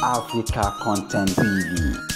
Africa Content TV.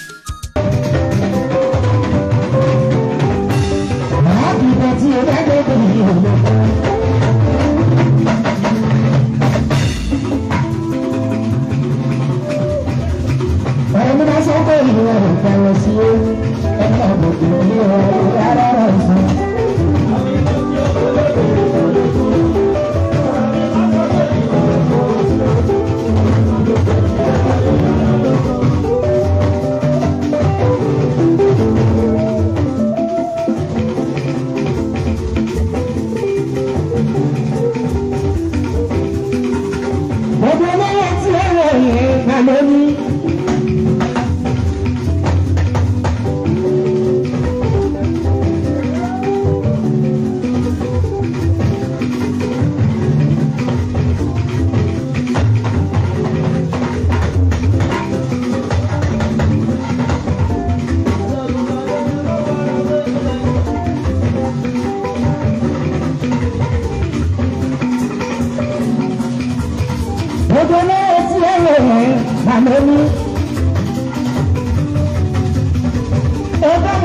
Oh,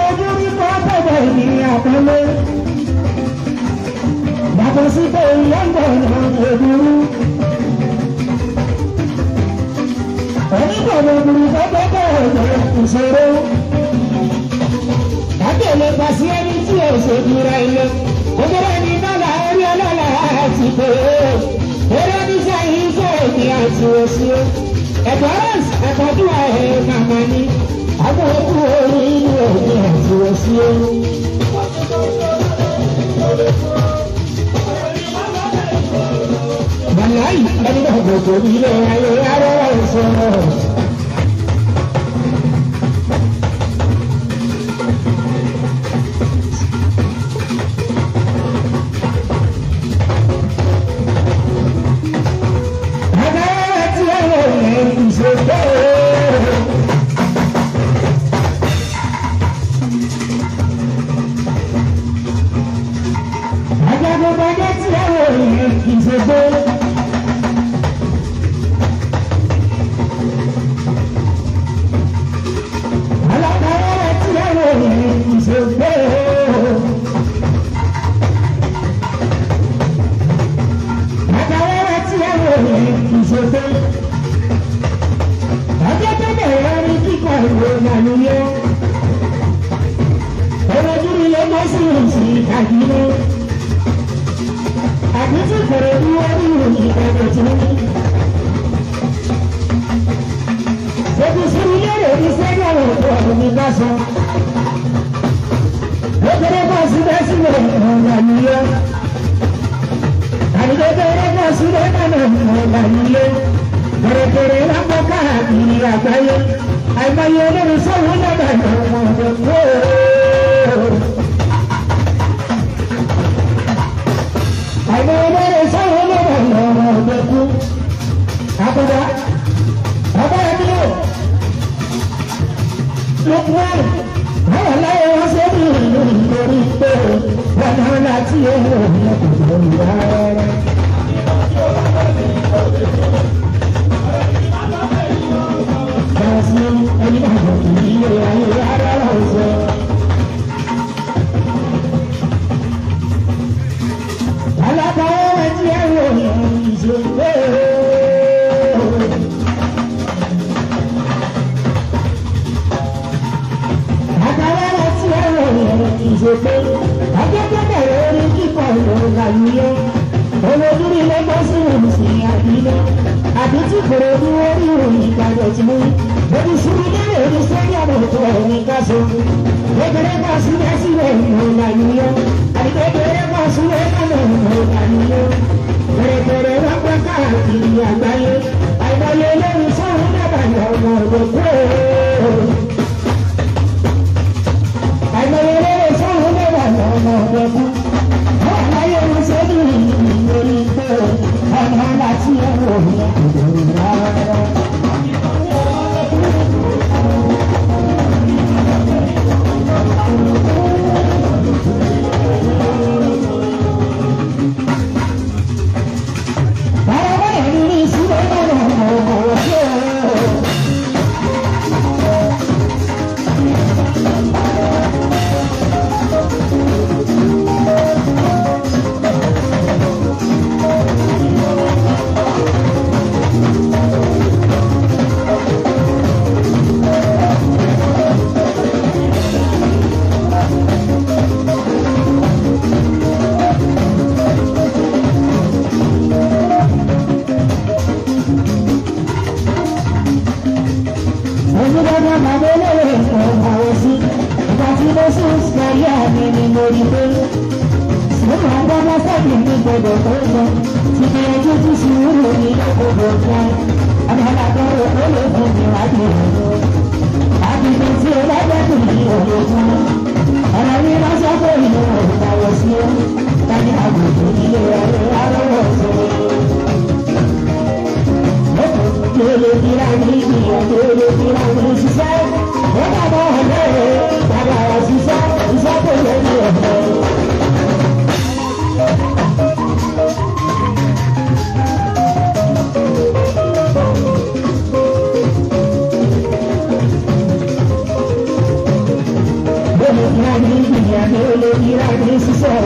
gbọdọ̀ tó sọ. Ìgbìyànjú ti sùúrù ní gbogbo kan. Àbálàbọ̀rọ̀ ó lè fún mi wájú òun. Àbíkú tí o bá dẹ́kun ní òye fún. Ọ̀rọ̀ mi bá sọ pé ìlú òǹkàwọ̀ sí o. Tani àgùntàn nílé ayé arọ́wọ́ sọ. Lóòlù kíra ní ìgbìyànjú lóòlù kíra ní ṣiṣẹ́. Ó dàbọ̀ ọ̀lẹ́ bàbá ṣiṣẹ́ iṣẹ́ kò lè ní ọ̀fẹ́. Lóòlù kíra ní ìgbìyànjú lóòlù kíra ní ṣiṣẹ́.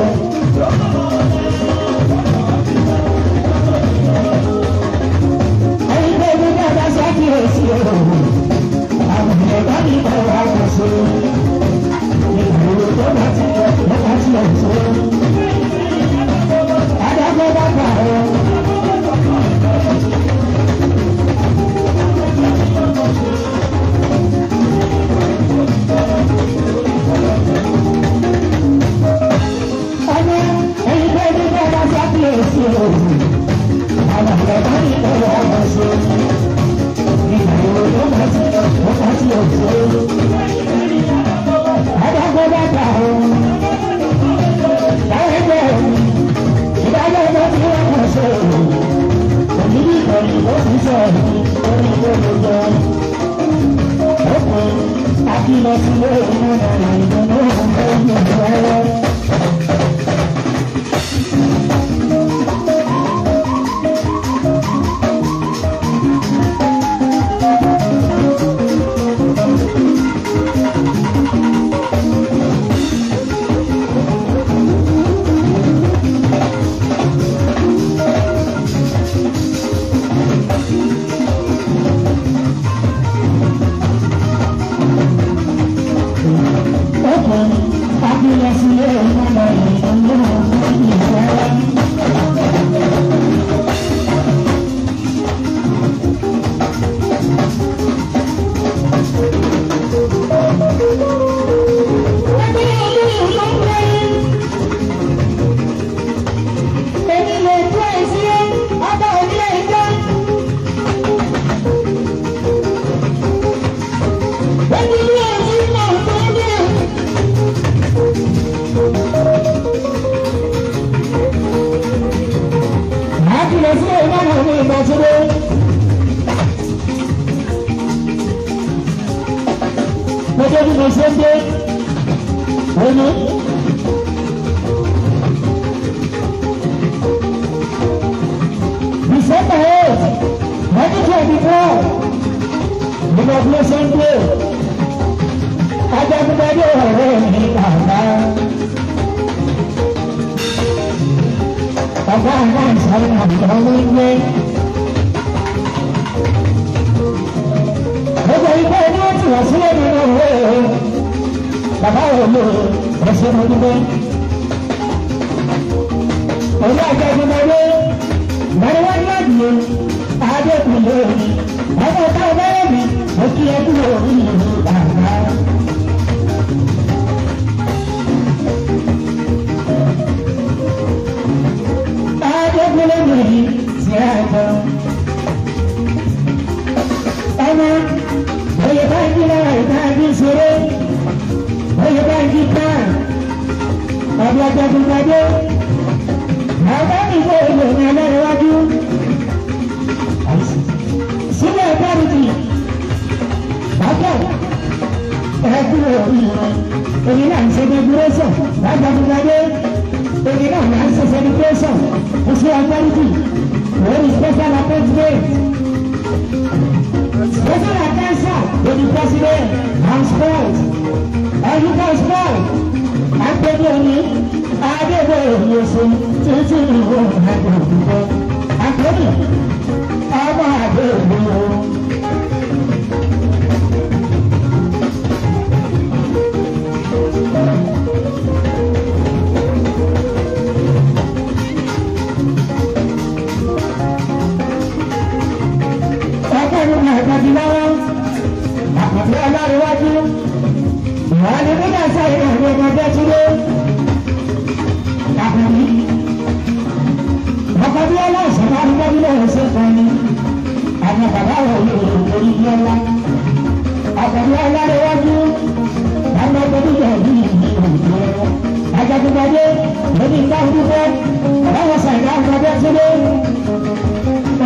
December 8, 1924, Inauguration Day. Ajagungbadé ọ̀rẹ́ mi bàbá. Bàbá náà sáré àbùkù ló ń gbé. Gbogbo ìgbà ni wọ́n ti wá sílẹ̀ nínú ìwé. Bàbá òòlù ẹ̀ṣẹ̀ mo dúpẹ́. Olú Ajagungbadé lọ́wọ́ ní Adékúnlé mi, ọmọ ọ̀tá ọ̀bẹ̀rẹ̀ mi, mo kí ẹ kúrò nínú bàbá. Adékúnlé mi ti ẹ̀ jọ. Ọmọ oyè báńkì náà ìtàgé ṣeré, oyè báńkì kan, ọ̀dọ̀ Ajagungbadé. Bàbá mi kò lè ní ọlọ́run. Sílẹ̀ bárùkì, bàbá ẹ̀kú òrìrì, èmi náà ń ṣe decoration, l'Ajagungbadé, èmi náà ń ṣe celebration, oṣù agbárùkì, lórí special appointment. Special attention to the president and sport, education sport, àgbẹ̀dẹ̀ òní, àdébẹ̀ òní oṣù títí ìwé àgbẹ̀dẹ̀ àgbẹ̀dẹ̀ ọmọ àgbẹ̀dẹ̀ o. Ọgbẹ́ni àgbàdì lọ́wọ́, àkàtì ọlọ́run wọ́n ní nígbà sáyẹn àwọn ọmọdé tí ló àkàtì. Àkọ́bí ọlọ́ọ̀sán máa ń gbọ́dọ̀ lọ́wọ́ sí fún mi. Àwọn bàbá rẹ̀ yóò lórí bí ọlá. Àkọ́bí ọlá rẹ̀ wájú. Àwọn ọgbọ́dọ̀ yóò ní ìlú ìlú. Ajagunpadé lórí ìgbà dúpẹ́. Báwo sàìdá ọmọdé túnde?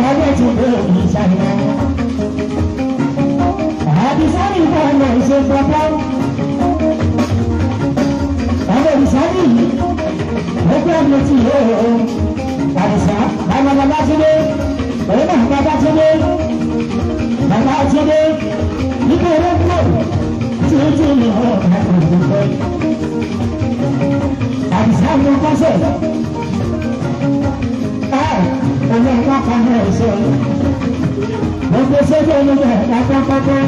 Ọjọ́ ti dé òní sàìdá. Àdìsá ní ìgbà ọmọ ìṣe pọpọ́. Ọmọ ìṣá nìyí. Ó gbé ọmọ tí yóò Àdìsá, bàbá bàbá Túndé, òun náà bàbá Túndé, bàbá Túndé, nígbà eré kúrò títí ní ọ̀gá òdòdó. Àdìsá ló kọ́sẹ̀. Ẹ òun ẹ̀ka kan náà ṣe. Gbogbo sójú onígbà ẹ̀ka pátápátá.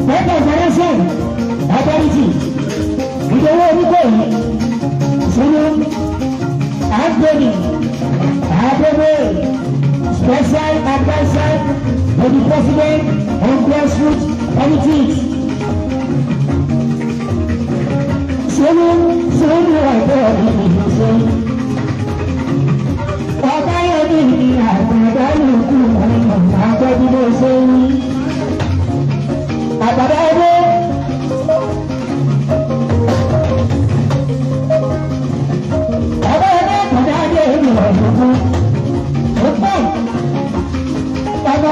Bẹ́ẹ̀ni ìfọwọ́sẹ̀ authority ìdòwò oníkòyí sínú Anthony Adebe special adviser to the president on grassroots politics. Sínú sínú ẹ̀dọ́ ìdìbò ọba yẹn ní àgbàdo kù àgbàdo sẹ́yìn. Àgbàdo ẹgbẹ́ ọba ẹgbẹ́ kọjá adé ìlú ọ̀dùnkún ọ̀pọ̀ àgbàdo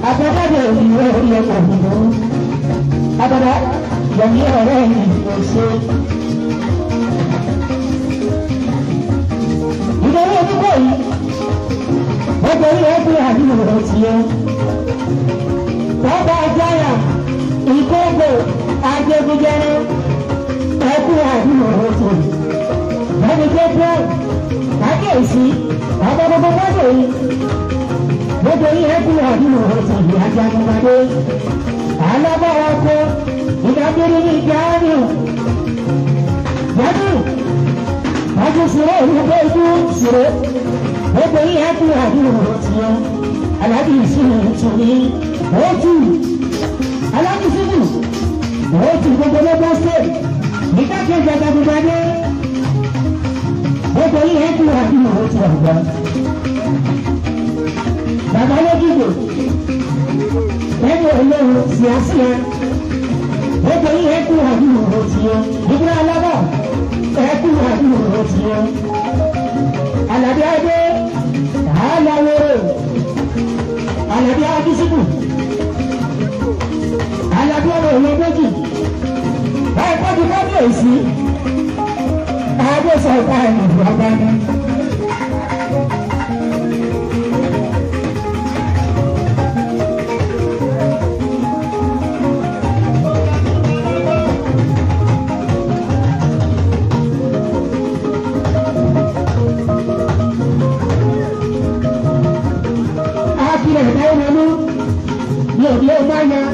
àgbàdo ìlú orí ẹ̀kọ́ ọ̀dùnkún àgbàdo yẹ̀mí ọ̀rẹ́ ìlú ṣe. Ìdòwú onígbò yìí gbogbo ilé ẹgbẹ́ àdúgbò tiẹ̀. Bàbá Jáyà ìkókò ajégúnjẹrẹ ẹkú àdúgbò òtò. Bẹ́ẹ̀ni tó pẹ́ kákíyèsí bàbá gbogbo mọ́tò yìí. Gbogbo yìí ẹkú àdúgbò òtò yìí ajagunpadé. Alábọ̀wọ̀ kó ìdábírí ní Jamiu. Jamiu wájú sùrẹ́ ìlú ikú sùrẹ́. Gbogbo yìí ẹkú àdúgbò òtò. Aláàbí ìṣirò ìtùnú otu alábìsíkù otu gbogbo Lagos state ìdákejì àtàkùnjáde gbogbo yìí ẹkú àdúgbò otu ọgbà bàbá lójúgbò lẹ́nu olóhùn síásíá gbogbo yìí ẹkú àdúgbò otu yọ ìgbà alábọ̀ ẹkú àdúgbò otu yọ Àlàbí adé àlàwòrò Àlàbí adísíkù. Àlàbí ọmọ ìlú méjì báyìí kọ́ di kábíyèsí adéṣọ̀tà ìlú ọba ní. Akílẹ̀ ìdáwọ́nú ní òbí ó bá yan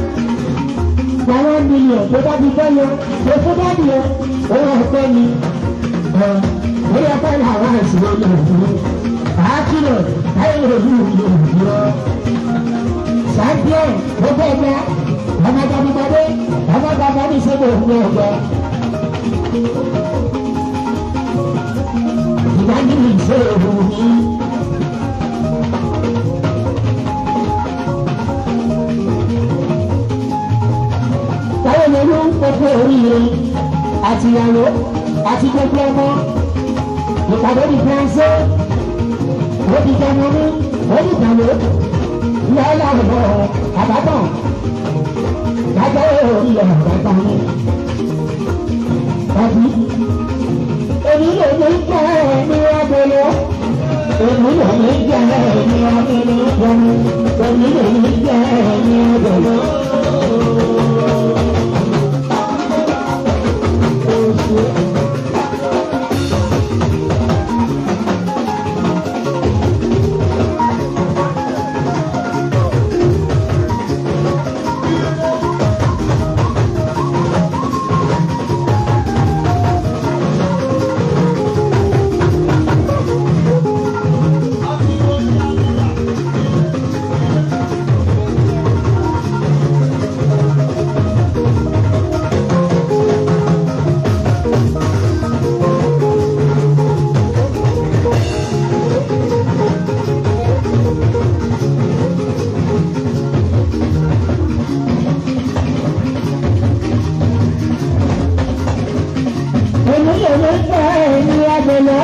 gba 1 million tó bá ti fẹ́ yan tó fún dáàbì yẹn owó ọ̀pẹ ni lórí ọpẹ́ ní àwọn àìsàn lórí òkú àákìlọ̀ táyé òbí òbí òbí rọ. Champion gbogbo ẹgbẹ́ ọmọ gbàgbọ́dé ọmọ gbàgbọ́ ní sẹ́gbẹ̀ òkú ọjọ́. Ìdájí ìṣe òbí mi. Táyé lórí gbogbo oríire àti ìyàwó àti gbogbo ọmọ ìpàdé ní faransé ó di jẹmọmú ó di ìdàló lọ́la ọ̀bọ̀ àbábọ̀n lájọ́ orí àbábọ̀n mi. Tàbí èmi lè ní jẹ́ ẹni abẹ́lẹ́ èmi lè ní jẹ́ ẹni abẹ́lẹ́ èmi lè ní jẹ́ ẹni abẹ́lẹ́. lè ní jẹ́ ẹni agbẹ̀lọ́.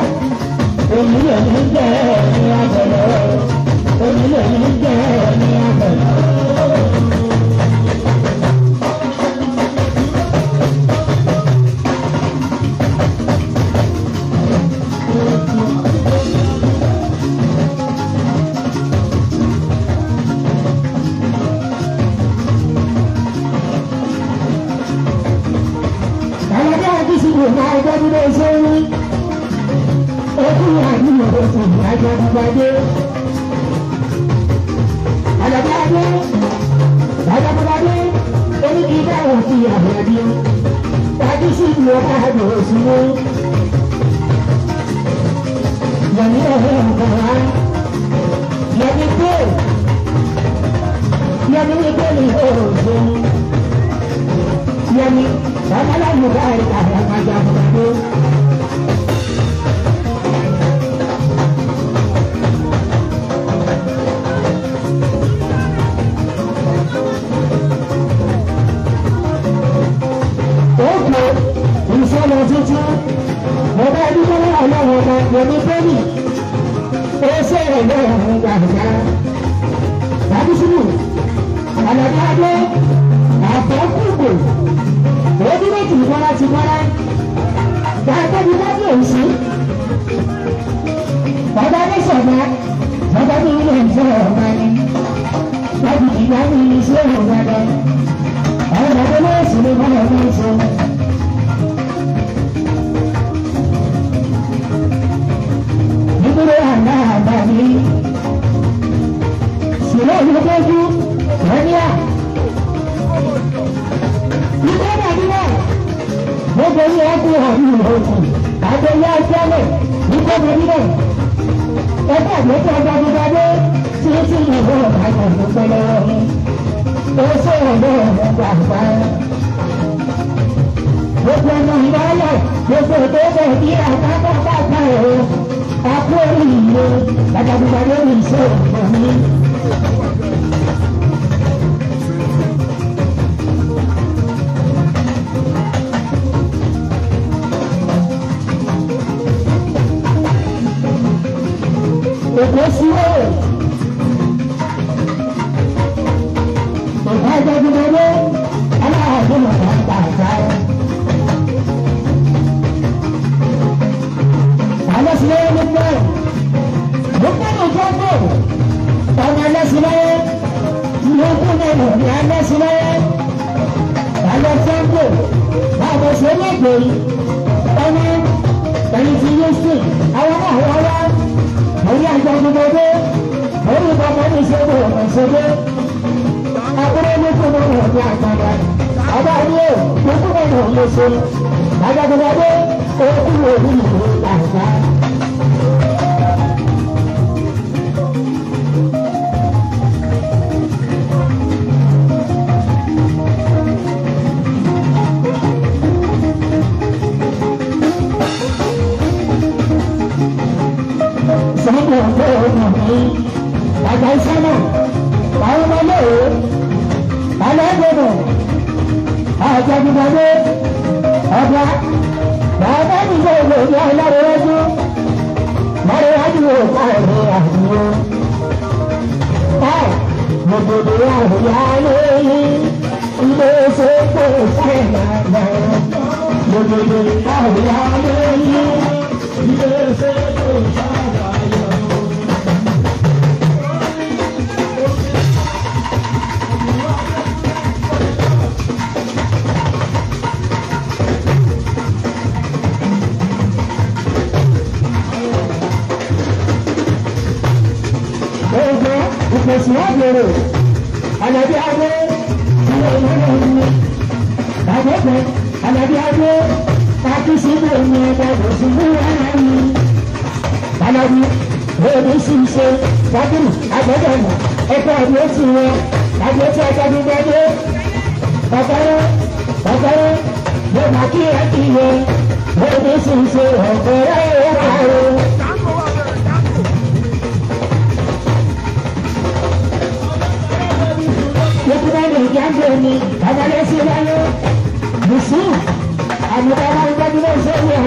Èmi lè ní jẹ́ ẹni agbẹ̀lọ́. Èmi lè ní jẹ́ ẹni agbẹ̀lọ́.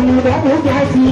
Ọmọ ìdàgbò gàásì.